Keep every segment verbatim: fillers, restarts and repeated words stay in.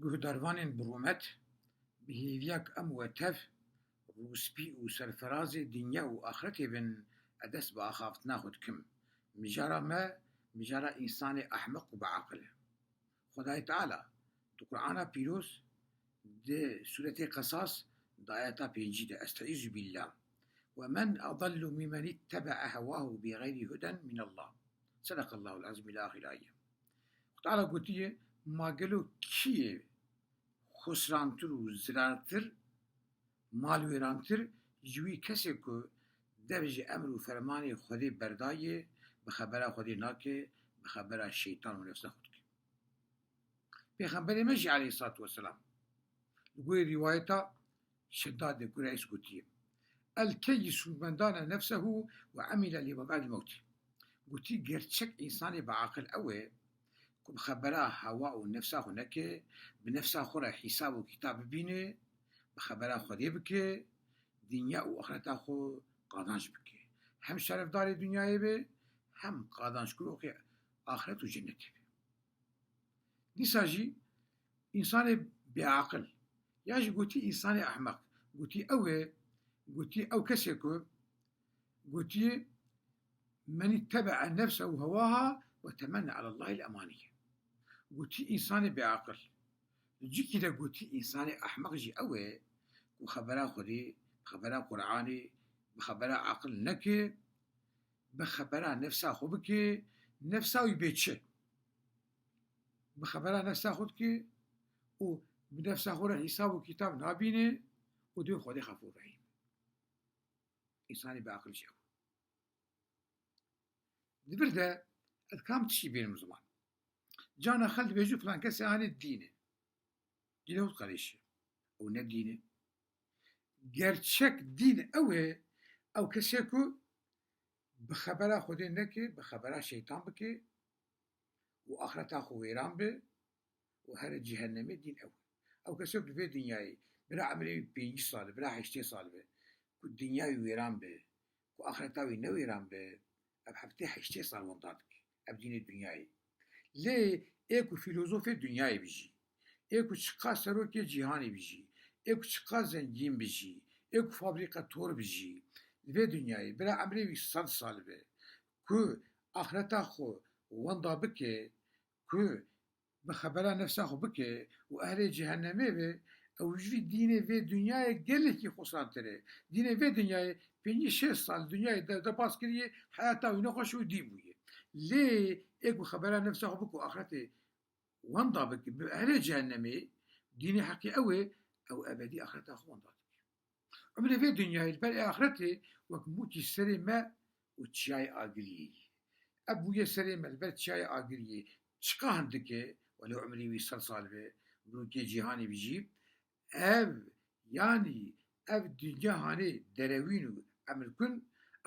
Guhdarvanên bi rûmet, bi hêviya ku em wetev, rûspî û serfirazê dinya û axretê bin, ez dest bi axaftina xwe dikim. Mijara me, mijara însanê ehmeq û biaqil e. Xwedayê Teala di Qur'ana Pîroz, di Sûretê Qesas, di ayeta pêncî de, Estaizu billah. "Ve men adallu mimmen ittebe'a hevahu bi gayri huden minallah." Sedaqallahul azim ila ahir ayet. Xwedayê Teala gotiye, ma gelo kî ye xusrantir û zirartir, malwêrantir ji wî kesê ku dev ji emr û fermanê Xwedê berdaye, bi xebera Xwedê nake, bi xebera şeytan û nefsa xwe dike. Pêxemberê me jî aleyhissalatu vesselam li gorî rîwayeta Şeddadê Kureys gotiye, "El keyyisu men dane nefsehu ve amile lima ba'del mewtî." Gotî, gerçek însanê biaqil ew e ku bi xebera hewa û nefsa xwe neke, bi nefsa xwe re hîsab û kîtab bibîne, bi xebera Xwedê bike, dinya û axireta xwe qazanc bike. Hem şerefdarê dinyayê be, hem qazançkiroxê axiret û cennetê be. Dîsa jî însanê bêaqil, ya jî gotî însanê ehmeq, gotî ew e, gotî ew kesê ku gotî, "Men ittebe'a nefsehu hevaha ve temenna alallahil emaniye." Gotî însanê bêaqil. Li cikî de gotî însanê ehmeq jî ew e ku xebera Xwedê, xebera Qur'anê, bi xebera aqil neke, bi xebera nefsa xwe bike, nefsa wî bê çi? Bi xebera nefsa xwe dike û bi nefsa xwe re hîsab û kîtab nabîne û dê Xwedê Xefûr Rehîm. Însanê biaqil jî ew. Di vir de ez kam tiştî bênim ziman. Cana xelk dibêjin filan kesê anê dîn e. Gîle hût qerêşe. Ew ne dîn e. Gerçek dîn ew e, ew kesê ku bi xebera Xwedê neke, bi xebera şeytan bike û axireta xwe wêran be û here cehennemê, dîn ew e. Ew kesê ku di vê dinyayê bira emrê wî pêncî sal, bira heştê sal be, ku dinya wî wêran be, ku axireta wî ne wêran be, ev heftê heştê sal wenda dike. Ev dînê dinyayê. Lê ê ku fîlozofê dinyayê bijî, ê ku çiqas serokê cîhanê bijî, ê ku çiqas zengîn bijî, ê ku fabrîqetor bijî, li vê dinyayê bira emrê wî sed sal be, ku axireta xwe wenda bike, ku bi xebera nefsa xwe bike û ehlê cehennemê be, ew ji vî dînê vê dinyayê gelekî xwesantir e. Dînê vê dinyayê pêncî şêst sal dinyayê de, depas kiriye, heyata wî nexweş û dî bûye. Lê ê ku xebera nefsa xwe bike û axretê wenda bike, bi ehlê cehennemê, dînê heqî ew e, ew ebedî axireta xwe wenda dike. Umrê vê dinyayê li ber ê axretê wek mûkî serê me û çiyayê agiriyê ye. Ev bûyê serê me li ber çiyayê agiriyê çiqa hindik e, welê umrê wî sed sal be, mirokê cîhanê bijî, ev, yanî ev dinya hanê derewîn û emrkun,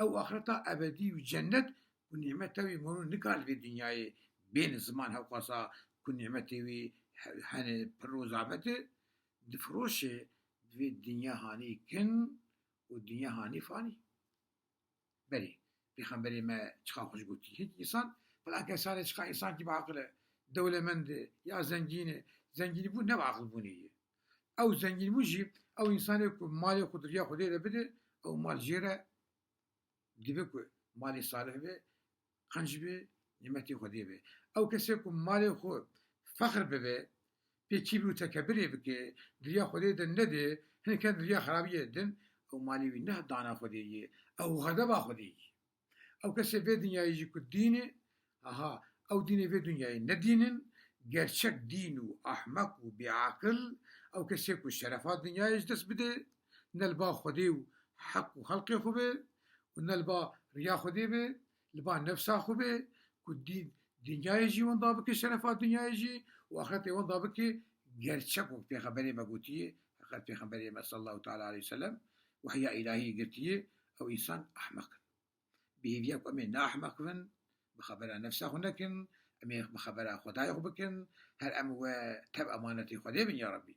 ew axireta ebedî û cennet ku nîmeta wî mero nikare li vê dinyayê bên ziman, hewqasa ku nîmetê wî he-, hene pir û zafet e, difiroşe, divê dinya hanê kin û dinya hanê fanî. Belê, Pêxemberê me çiqa xweş gotî. Hêk însan, bila kesanê çiqa însankî biaqil e, dewlemend e, ya zengîn e, zengînîbûn ne biaqilbûnê ye. Ew zengînbûn jî, ew însanê ku malê xwe di riya Xwedê de bide, ew mal jê re dibe ku malê salih be, qenc be, nîmetê Xwedê be. Ew kesê ku malê xwe fexr bibe, pê kîbir û tekebirê bike, di riya Xwedê de nede, hinke di riya xerabiyê de din, ew malê wî ne dana Xwedê ye, ew xedeba Xwedê ye. Ew kesê vê dinyayê jî ku dîn e, aha, ew dînê vê dinyayê ne dîn in, gerçek dîn û ahmeq û bêaqil, ew kesê ku şerefa dinyayê ji dest bide, ne li ba Xwedê û heq û xelqê xwe be û ne li ba riya Xwedê be, li ba nefsa xwe be, ku dîn dinyayê jî wenda bike, şerefa dinyayê jî û axretê wenda bike, gerçek wek Pêxemberê me gotiye, heqet Pêxemberê me sallallahu teala aleyhi ve sellem, wehya îlahî girtiye, ew însan ehmeq in. Bi hêviya ku em ê ne ehmeq bin, bi xebera nefsa xwe nekin, em ê bi xebera Xwedayê xwe bikin, her em we tev emanetê Xwedê bin ya Rebbî.